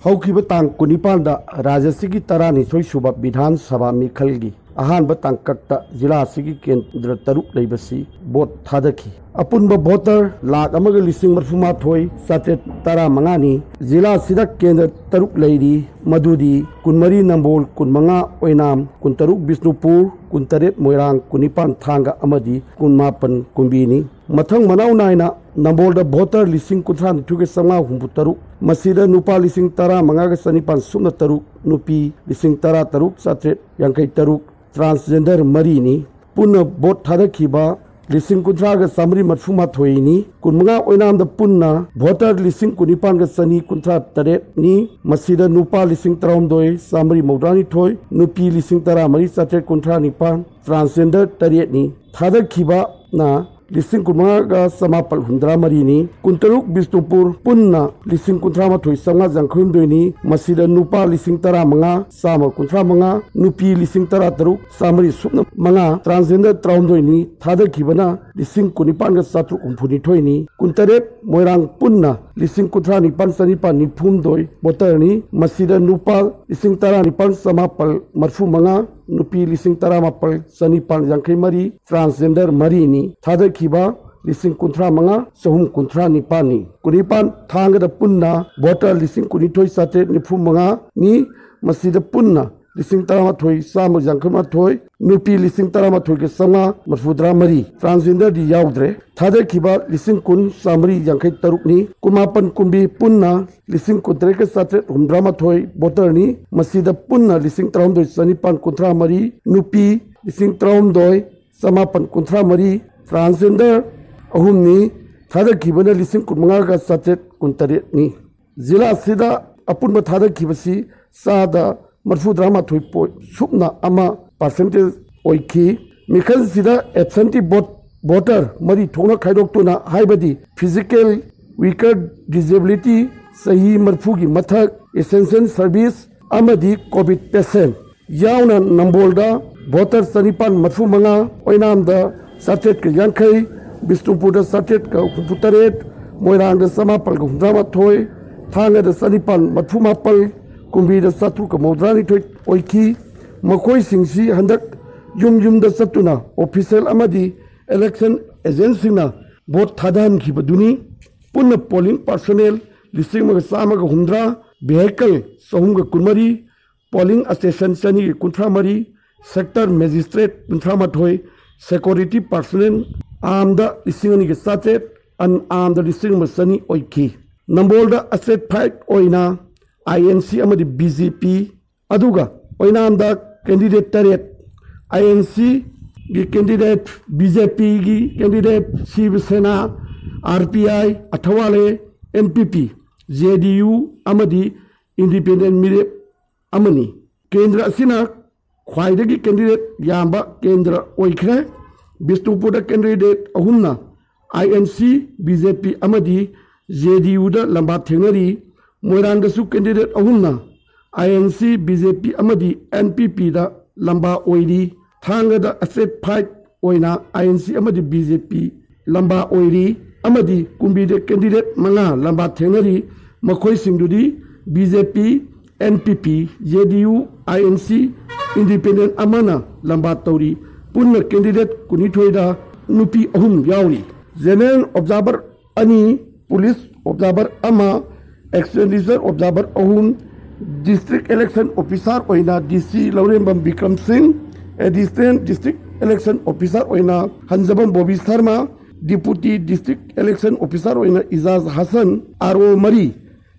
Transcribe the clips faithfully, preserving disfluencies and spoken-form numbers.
ꯍꯧꯈꯤꯕ ꯇꯥꯡ ꯀꯨꯟꯅꯤꯄꯥꯟꯗ ꯔꯥꯖ꯭ꯌ ꯑꯁꯤꯒꯤ ꯇꯔꯥꯅꯤꯊꯣꯏ ꯁꯨꯕ ꯕꯤꯙꯥꯟ ꯁꯚꯥ ꯃꯤꯈꯜꯒꯤ ꯑꯍꯥꯟꯕ ꯇꯥꯡꯀꯛꯇ ꯖꯤꯂꯥ ꯑꯁꯤꯒꯤ ꯀꯦꯟꯗ꯭ꯔ ꯇꯔꯨꯛ ꯂꯩꯕꯁꯤ ꯚꯣꯠ ꯊꯥꯗꯈꯤ꯫ ꯑꯄꯨꯟꯕ ꯚꯣꯇꯔ ꯂꯥꯈ ꯑꯃꯒ ꯂꯤꯁꯤꯡ ꯃꯔꯤꯐꯨ ꯃꯥꯊꯣꯏ ꯆꯥꯇ꯭ꯔꯦꯠ ꯇꯔꯥ ꯃꯉꯥꯅꯤ꯫ ꯖꯤꯂꯥ ꯑꯁꯤꯗ ꯀꯦꯟꯗ꯭ꯔ ꯇꯔꯨꯛ ꯂꯩꯔꯤ, ꯃꯗꯨꯗꯤ ꯀꯨꯟꯃꯔꯤ ꯅꯝꯕꯣꯜ, ꯀꯨꯟꯃꯉꯥ ꯑꯣꯏꯅꯥꯝ, ꯀꯨꯟꯇꯔꯨꯛ ꯕꯤꯁꯅꯨꯄꯨꯔ, ꯀꯨꯟꯇꯔꯦꯠ ꯃꯣꯏꯔꯥꯡ, ꯀꯨꯟꯅꯤꯄꯥꯟ ꯊꯥꯡꯒ ꯑꯃꯗꯤ ꯀꯨꯟꯃꯥꯄꯟ ꯀꯨꯝꯕꯤꯅꯤ꯫ ꯃꯊꯪ ꯃꯅꯥꯎ ꯅꯥꯏꯅ ꯅꯝꯕꯣꯜꯗ ꯚꯣꯇꯔ ꯂꯤꯁꯤꯡ ꯀꯨꯟꯊ꯭ꯔꯥ ꯅꯤꯊꯣꯏꯒ ꯆꯥꯝꯃꯉꯥ ꯍꯨꯝꯐꯨ ꯇꯔꯨꯛ, ꯃꯁꯤꯗ ꯅꯨꯄꯥ ꯂꯤꯁꯤꯡ ꯇꯔꯥ ꯃꯉꯥꯒ ꯆꯅꯤꯄꯥꯟ ꯁꯨꯞꯅ ꯇꯔꯨꯛ, ꯅꯨꯄꯤ ꯂꯤꯁꯤꯡ ꯇꯔꯥ ꯇꯔꯨꯛ ꯆꯥꯇ꯭ꯔꯦꯠ ꯌꯥꯡꯈꯩ ꯇꯔꯨꯛ, transgender ꯃꯔꯤꯅꯤ꯫ ꯄꯨꯟꯅ ꯚꯣꯠ ꯊꯥꯗꯈꯤꯕ ꯂꯤꯁꯤꯡ ꯀꯨꯟꯊ꯭ꯔꯥꯒ ꯆꯥꯃꯔꯤ ꯃꯔꯤꯐꯨ ꯃꯥꯊꯣꯏꯅꯤ꯫ ꯀꯨꯟꯃꯉꯥ ꯑꯣꯏꯅꯥꯝꯗ ꯄꯨꯟꯅ ꯚꯣꯇꯔ ꯂꯤꯁꯤꯡ ꯀꯨꯟꯅꯤꯄꯥꯟꯒ ꯆꯅꯤ ꯀꯨꯟꯊ꯭ꯔꯥ ꯇꯔꯦꯠꯅꯤ꯫ ꯃꯁꯤꯗ ꯅꯨꯄꯥ ꯂꯤꯁꯤꯡ ꯇꯔꯥꯍꯨꯝꯗꯣꯏ ꯆꯥꯃꯔꯤ ꯃꯧꯗ꯭ꯔꯥ ꯅꯤꯊꯣꯏ, ꯅꯨꯄꯤ ꯂꯤꯁꯤꯡ ꯇꯔꯥ ꯃꯔꯤ ꯆꯥꯇ꯭ꯔꯦꯠ ꯀꯨꯟꯊ꯭ꯔꯥ ꯅꯤꯄꯥꯟ, transgender ꯇꯔꯦꯠꯅꯤ꯫ ꯊꯥꯗꯈꯤꯕꯅ ꯂꯤꯁꯤꯡ ꯀꯨꯟꯃꯉꯥꯒ ꯆꯃꯥꯄꯜ ꯍꯨꯝꯗ꯭ꯔꯥ ꯃꯔꯤꯅꯤ꯫ ꯀꯨꯟꯇꯔꯨꯛ ꯕꯤꯁꯅꯨꯄꯨꯔ ꯄꯨꯟꯅ ꯂꯤꯁꯤꯡ ꯀꯨꯟꯊ꯭ꯔꯥ ꯃꯥꯊꯣꯏ ꯆꯥꯝꯃꯉꯥ ꯌꯥꯡꯈꯩ ꯍꯨꯝꯗꯣꯏꯅꯤ꯫ ꯃꯁꯤꯗ ꯅꯨꯄꯥ ꯂꯤꯁꯤꯡ ꯇꯔꯥ ꯃꯉꯥ ꯆꯥꯝꯃ ꯀꯨꯟꯊ꯭ꯔꯥ ꯃꯉꯥ, ꯅꯨꯄꯤ ꯂꯤꯁꯤꯡ ꯇꯔꯥ ꯇꯔꯨꯛ ꯆꯥꯃꯔꯤ ꯁꯨꯞꯅ ꯃꯉꯥ, transgender ꯇꯔꯥꯍꯨꯝꯗꯣꯏꯅꯤ꯫ ꯊꯥꯗꯈꯤꯕꯅ ꯂꯤꯁꯤꯡ ꯀꯨꯟꯅꯤꯄꯥꯟꯒ ꯆꯥꯇ꯭ꯔꯨꯛ ꯍꯨꯝꯐꯨ ꯅꯤꯊꯣꯏꯅꯤ꯫ ꯀꯨꯟꯇꯔꯦꯠ ꯃꯣꯏꯔꯥꯡ ꯄꯨꯟꯅ ꯂꯤꯁꯤꯡ ꯀꯨꯟꯊ꯭ꯔꯥ ꯅꯤꯄꯥꯟ ꯆꯅꯤꯄꯥꯟ ꯅꯤꯐꯨ ꯍꯨꯝꯗꯣꯏ ꯚꯣꯇꯔꯅꯤ꯫ ꯃꯁꯤꯗ ꯅꯨꯄꯥ ꯂꯤꯁꯤꯡ ꯇꯔꯥ ꯅꯤꯄꯥꯟ ꯆꯃꯥꯄꯜ ꯃꯔꯤꯐꯨ ꯃꯉꯥ, ꯅꯨꯄꯤ ꯂꯤꯁꯤꯡ ꯇꯔꯥꯃꯥꯄꯜ ꯆꯅꯤꯄꯥꯟ ꯌꯥꯡꯈꯩ ꯃꯔꯤ, transgender ꯃꯔꯤꯅꯤ꯫ ꯊꯥꯗꯈꯤꯕ ꯂꯤꯁꯤꯡ ꯀꯨꯟꯊ꯭ꯔꯥ ꯃꯉꯥ ꯆꯍꯨꯝ ꯀꯨꯟꯊ꯭ꯔꯥ ꯅꯤꯄꯥꯟꯅꯤ꯫ ꯀꯨꯟꯅꯤꯄꯥꯟ ꯊꯥꯡꯒꯗ ꯄꯨꯟꯅ ꯚꯣꯇꯔ ꯂꯤꯁꯤꯡ ꯀꯨꯟꯅꯤꯊꯣꯏ ꯆꯥꯇ꯭ꯔꯦꯠ ꯅꯤꯐꯨ ꯃꯉꯥꯅꯤ꯫ ꯃꯁꯤꯗ ꯄꯨꯟꯅ ꯂꯤꯁꯤꯡ ꯇꯔꯥꯃꯥꯊꯣꯏ ꯆꯥꯝꯃ ꯌꯥꯡꯈꯩ ꯃꯥꯊꯣꯏ, ꯅꯨꯄꯤ ꯂꯤꯁꯤꯡ ꯇꯔꯥꯃꯥꯊꯣꯏꯒ ꯆꯥꯝꯃꯉꯥ ꯃꯔꯤꯐꯨꯇꯔꯥ ꯃꯔꯤ, transgenderꯗꯤ ꯌꯥꯎꯗ꯭ꯔꯦ꯫ ꯊꯥꯗꯈꯤꯕ ꯂꯤꯁꯤꯡ ꯀꯨꯟ ꯆꯥꯃꯔꯤ ꯌꯥꯡꯈꯩ ꯇꯔꯨꯛꯅꯤ꯫ ꯀꯨꯟꯃꯥꯄꯟ ꯀꯨꯝꯕꯤ ꯄꯨꯟꯅ ꯂꯤꯁꯤꯡ ꯀꯨꯟꯇꯔꯦꯠꯀ ꯆꯥꯇ꯭ꯔꯦꯠ ꯍꯨꯝꯗ꯭ꯔꯥ ꯃꯥꯊꯣꯏ ꯚꯣꯇꯔꯅꯤ꯫ ꯃꯁꯤꯗ ꯄꯨꯟꯅ ꯂꯤꯁꯤꯡ ꯇꯔꯥꯍꯨꯝꯗꯣꯏ ꯆꯅꯤꯄꯥꯟ ꯀꯨꯟꯊ꯭ꯔꯥ ꯃꯔꯤ, ꯅꯨꯄꯤ ꯂꯤꯁꯤꯡ ꯇꯔꯥꯍꯨꯝꯗꯣꯏ ꯆꯃꯥꯄꯟ ꯀꯨꯟꯊ꯭ꯔꯥ ꯃꯔꯤ, transgender ꯑꯍꯨꯝꯅꯤ꯫ ꯊꯥꯗꯈꯤꯕꯅ ꯂꯤꯁꯤꯡ ꯀꯨꯟꯃꯉꯥꯒ ꯆꯥꯇ꯭ꯔꯦꯠ ꯀꯨꯟꯇꯔꯦꯠꯅꯤ꯫ ꯖꯤꯂꯥ ꯑꯁꯤꯗ ꯑꯄꯨꯟꯕ ꯊꯥꯗꯈꯤꯕꯁꯤ ꯆꯥꯗ ꯃꯔꯤꯐꯨꯇꯔꯥ ꯃꯥꯊꯣꯏ ꯄꯣꯏꯟ ꯁꯨꯞꯅ ꯑꯃ percentage ꯑꯣꯏꯈꯤ꯫ ꯃꯤꯈꯜꯁꯤꯗ absentee vote, voter ꯃꯔꯤ ꯊꯣꯛꯅ ꯈꯥꯏꯗꯣꯛꯇꯨꯅ, ꯍꯥꯏꯕꯗꯤ physical weaker, disability, ꯆꯍꯤ ꯃꯔꯤꯐꯨꯒꯤ ꯃꯊꯛ, essential service ꯑꯃꯗꯤ COVID patient ꯌꯥꯎꯅ ꯅꯝꯕꯣꯜꯗ ꯚꯣꯇꯔ ꯆꯅꯤꯄꯥꯟ ꯃꯔꯤꯐꯨ ꯃꯉꯥ, ꯑꯣꯏꯅꯥꯝꯗ ꯆꯥꯇ꯭ꯔꯦꯠꯀ ꯌꯥꯡꯈꯩ, ꯕꯤꯁꯅꯨꯄꯨꯔꯗ ꯆꯥꯇ꯭ꯔꯦꯠꯀ ꯍꯨꯝꯐꯨ ꯇꯔꯦꯠ, ꯃꯣꯏꯔꯥꯡꯗ ꯆꯃꯥꯄꯜꯒ ꯍꯨꯝꯗ꯭ꯔꯥ ꯃꯥꯊꯣꯏ, ꯊꯥꯡꯒꯗ ꯆꯅꯤꯄꯥꯟ ꯃꯔꯤꯐꯨ ꯃꯥꯄꯜ, ꯀꯨꯝꯕꯤꯗ ꯆꯥꯇ꯭ꯔꯨꯛꯀ ꯃꯧꯗ꯭ꯔꯥꯅꯤꯊꯣꯏ ꯑꯣꯏꯈꯤ꯫ ꯃꯈꯣꯏꯁꯤꯡꯁꯤ ꯍꯟꯗꯛ ꯌꯨꯝ ꯌꯨꯝꯗ ꯆꯠꯇꯨꯅ official ꯑꯃꯗꯤ election agentꯁꯤꯡꯅ vote ꯊꯥꯗꯍꯟꯈꯤꯕꯗꯨꯅꯤ꯫ ꯄꯨꯟꯅ polling personnel ꯂꯤꯁꯤꯡ ꯑꯃꯒ ꯆꯥꯝꯃꯒ ꯍꯨꯝꯗ꯭ꯔꯥ, vehicle ꯆꯍꯨꯝꯒ ꯀꯨꯟꯃꯔꯤ, polling station ꯆꯅꯤꯒ ꯀꯨꯟꯊ꯭ꯔꯥ ꯃꯔꯤ, sector magistrate ꯀꯨꯟꯊ꯭ꯔꯥ ꯃꯥꯊꯣꯏ, security personnel armed ꯂꯤꯁꯤꯡ ꯑꯅꯤꯒ ꯆꯥꯇ꯭ꯔꯦꯠ, unarmed ꯂꯤꯁꯤꯡ ꯑꯃ ꯆꯅꯤ ꯑꯣꯏꯈꯤ꯫ ꯅꯝꯕꯣꯜꯗ stratified ꯑꯣꯏꯅ INC ꯑꯃꯗꯤ BJP, ꯑꯗꯨꯒ ꯑꯣꯏꯅꯥꯝꯗ candidate ꯇꯔꯦꯠ, INCꯒꯤ candidate, BJPꯒꯤ candidate, ꯁꯤꯕ ꯁꯦꯅꯥ, RPI, ꯑꯊꯋꯥꯂꯦ, NPP, JDU ꯑꯃꯗꯤ independent ꯃꯤꯔꯦꯞ ꯑꯃꯅꯤ꯫ ꯀꯦꯟꯗ꯭ꯔ ꯑꯁꯤꯅ ꯈ꯭ꯋꯥꯏꯗꯒꯤ candidate ꯌꯥꯝꯕ ꯀꯦꯟꯗ꯭ꯔ ꯑꯣꯏꯈ꯭ꯔꯦ꯫ ꯕꯤꯁꯅꯨꯄꯨꯔꯗ candidate ꯑꯍꯨꯝꯅ INC, BJP ꯑꯃꯗꯤ JDUꯗ ꯂꯝꯕꯥ ꯊꯦꯡꯅꯔꯤ꯫ ꯃꯣꯏꯔꯥꯡꯗꯁꯨ candidate ꯑꯍꯨꯝꯅ INC, BJP ꯑꯃꯗꯤ NPPꯗ ꯂꯝꯕꯥ ꯑꯣꯏꯔꯤ꯫ ꯊꯥꯡꯒꯗ stratified ꯑꯣꯏꯅ INC ꯑꯃꯗꯤ BJP ꯂꯝꯕꯥ ꯑꯣꯏꯔꯤ ꯑꯃꯗꯤ ꯀꯨꯝꯕꯤꯗ candidate ꯃꯉꯥ ꯂꯝꯕꯥ ꯊꯦꯡꯅꯔꯤ꯫ ꯃꯈꯣꯏꯁꯤꯡꯗꯨꯗꯤ BJP, NPP, JDU, INC, independent ꯑꯃꯅ ꯂꯝꯕꯥ ꯇꯧꯔꯤ꯫ ꯄꯨꯟꯅ candidate ꯀꯨꯟꯅꯤꯊꯣꯏꯗ ꯅꯨꯄꯤ ꯑꯍꯨꯝ ꯌꯥꯎꯔꯤ꯫ General observer ꯑꯅꯤ, police observer ꯑꯃ, expenditure observer ꯑꯍꯨꯝ, district election officer ꯑꯣꯏꯅ DC ꯂꯧꯔꯦꯝꯕꯝ ꯕꯤꯀ꯭ꯔꯝ ꯁꯤꯡ, additional district election officer ꯑꯣꯏꯅ ꯍꯟꯖꯕꯝ Bobby Sharma, deputy district election officer ꯑꯣꯏꯅ ꯏꯖꯥꯖ ꯍꯁꯟ, RO ꯃꯔꯤ,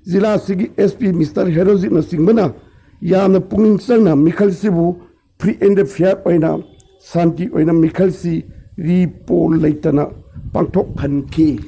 ꯖꯤꯂꯥ ꯑꯁꯤꯒꯤ SP Mister ꯍꯦꯔꯣꯖꯤꯠꯅꯆꯤꯡꯕꯅ ꯌꯥꯝꯅ ꯄꯨꯛꯅꯤꯡ ꯆꯪꯅ ꯃꯤꯈꯜꯁꯤꯕꯨ free and fair ꯑꯣꯏꯅ, ꯁꯥꯟꯇꯤ ꯑꯣꯏꯅ ꯃꯤꯈꯜꯁꯤ ꯔꯤꯄꯣ ꯂꯩꯇꯅ ꯄꯥꯡꯊꯣꯛꯍꯟꯈꯤ꯫